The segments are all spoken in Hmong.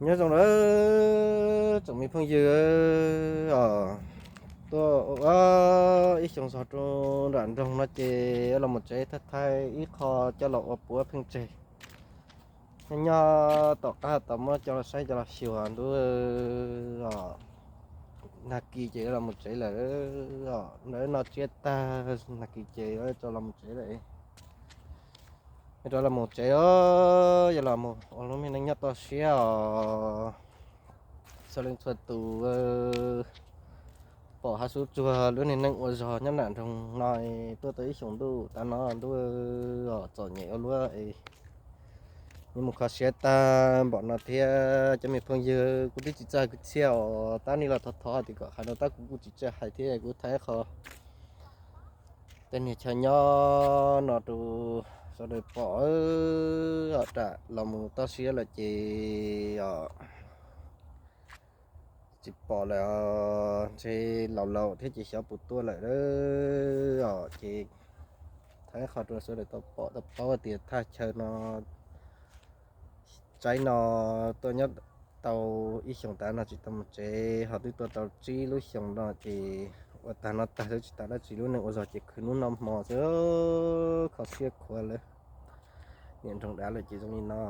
Nyob zoo lawm tsoom me phooj ywg os, tuaj ua ib xyoos zog rau nram nroog no ces los mus tsev, thaij thaij ib qho coj los ua puav pheej tseg. Nyob nyob tom qab tau muab coj los saib coj los xyuas ntuj os. Nag kis ces los mus tsev lawm os, ntawm no tsiab tag nag kis ces rov los mus tsev lawm. Rov los mus tsev os, yog los mus ua lub me neej nyob toj siab os. Txhua leej txhua tus pom hab xub tsuag lub niag neej ua zog nyob nram nroog no, tuaj tau ib xyoos ntuj tas no ntuj os, txom nyem ua luaj es yeej mus kho siab tag npaum no thiab cov me phooj ywg. Kuv twb tsis txawj hais kwv txhiaj os, tab nim los thov thov tias kom hais no tab kuv kuj tsis txawj hais thiab, kuv thaij qhov tej niag chaw nyob no rau sawv daws pom os. Ram los mus toj siab lawm ces os, tsis pom lawm os, ntshe laus laus thiab ces xyov puas tuaj lawm os. Ces thaij qhov rau sawv daws tau pom tau paub tias thaj chaw no, tsaib no tuaj nyob tau ib xyoos tas no tsis tau mus tsev, ho twb tuaj tau tsib lub xyoos no ces ua tag no tag xwb tsis tas dab tsi, lub neej ua zog ces khwv hnub noj hmo xwb, kho siab khuav lawm. Niam nroog dav lawm ces zoo li no.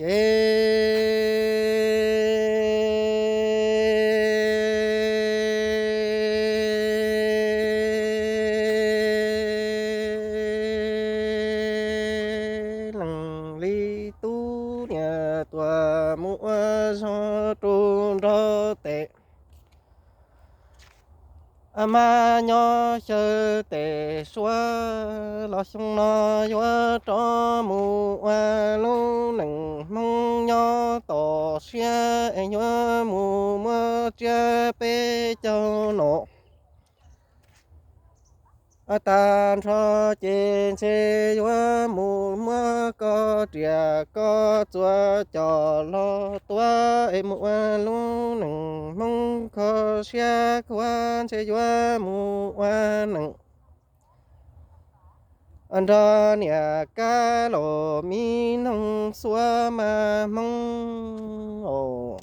Yej, leej li tub niam tuaj mus ua zog rau nrog tes. A mas nyob xyaw tes suav los xyoo no yuav rov mus ua lub neej Hmoob nyob toj siab es yuav mus muab tsiab peb caug no. Tag nrho ces ntshe yuav mus muab koj riam koj txuas coj los tuav es mus ua lub neej Hmoob kho siab khuav, ntshe yuav mus ua neej nrog niam kab los mi noog xuav mas Hmoob os.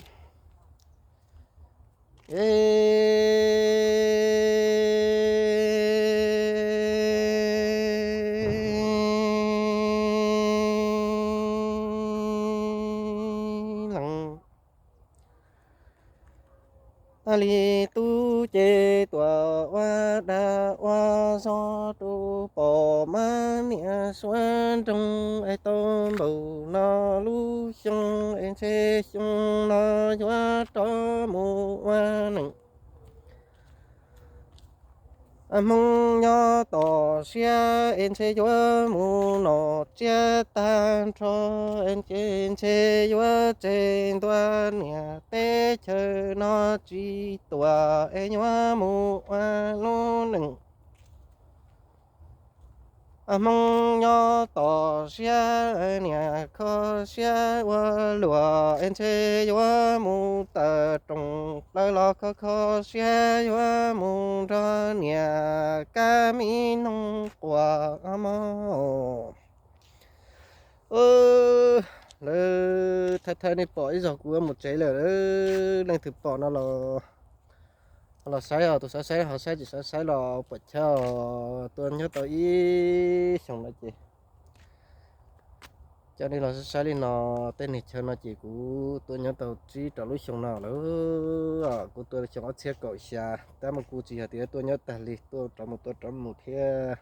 Li tub ces tuaj ua dag ua zog rau pom mas niam suav nroog es tau npaum no lub xyoo es ntshe xyoo no yuav rov mus ua neej Hmoob nyob toj siab es ntshe yuav mus noj tsiab tag nrho es ntshe yuav tseg ntua niam teb chaws no tsis tuaj es yuav mus ua lub neej Hmoob nyob toj siab, niam kho siab ua luaj es ntshe yuav mus tawm rooj plaws los kho kho siab yuav mus nrog niam kab mi noog quas mog. Lawv thawj thawj nej pom ib zaug kuv mus tsev lawm, leej twg pom no los saib os, tus xav saib ho saib, tsis xav saib los puam chawj os. Tuaj nyob tau ib xyoos no ces coj nej los saib li no. Tej niag chaw no ces kuv tuaj nyob tau tsib rau lub xyoo no lawm. Kuv tuaj xyoo ob txhiab kaum xya, tab mas kuj tsis yog tias tuaj nyob tag li, tuaj rov mus tuaj rov mus thiab.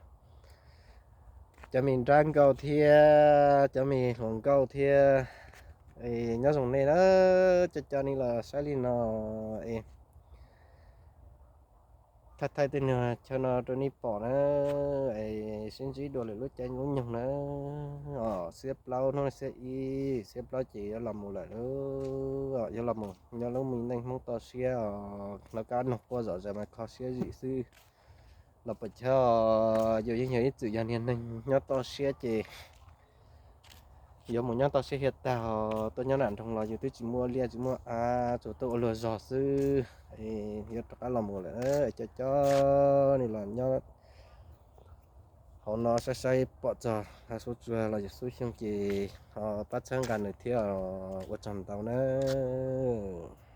Cov me nrab nkauj thiab cov me hluas nkauj thiab, nyob zoo nej na, coj coj nej los saib li no. Thaij thaij tej niag chaw no rau nej pom na, es sib ntsib dua lwm lub caij lub nyoog na. Xiab plaub hnub xiab ib, xiab plaub ces yuav los mus lawm, yuav los mus nyob lub me neej Hmoob toj siab os. Hnov kab noog quaj zom zaws mas kho siab zim xwb. Los puas chawj, yus yeej yog ib txwm yog niag neeg nyob toj siab ces yuav mus nyob toj siab hiab tag os. Tuaj nyob nram nroog los yus twb tsis muaj liaj tsis muaj av, tsuas tuaj ua luag zog xwb. Yuav rov qab los mus lawm, coj coj nej los nyob Hauv no saib saib pom txog Hab Xub Tsuag los yog Xub Xyooj ces ho pab txhawb nqa nws thiab, ua tsaug ntau nawb.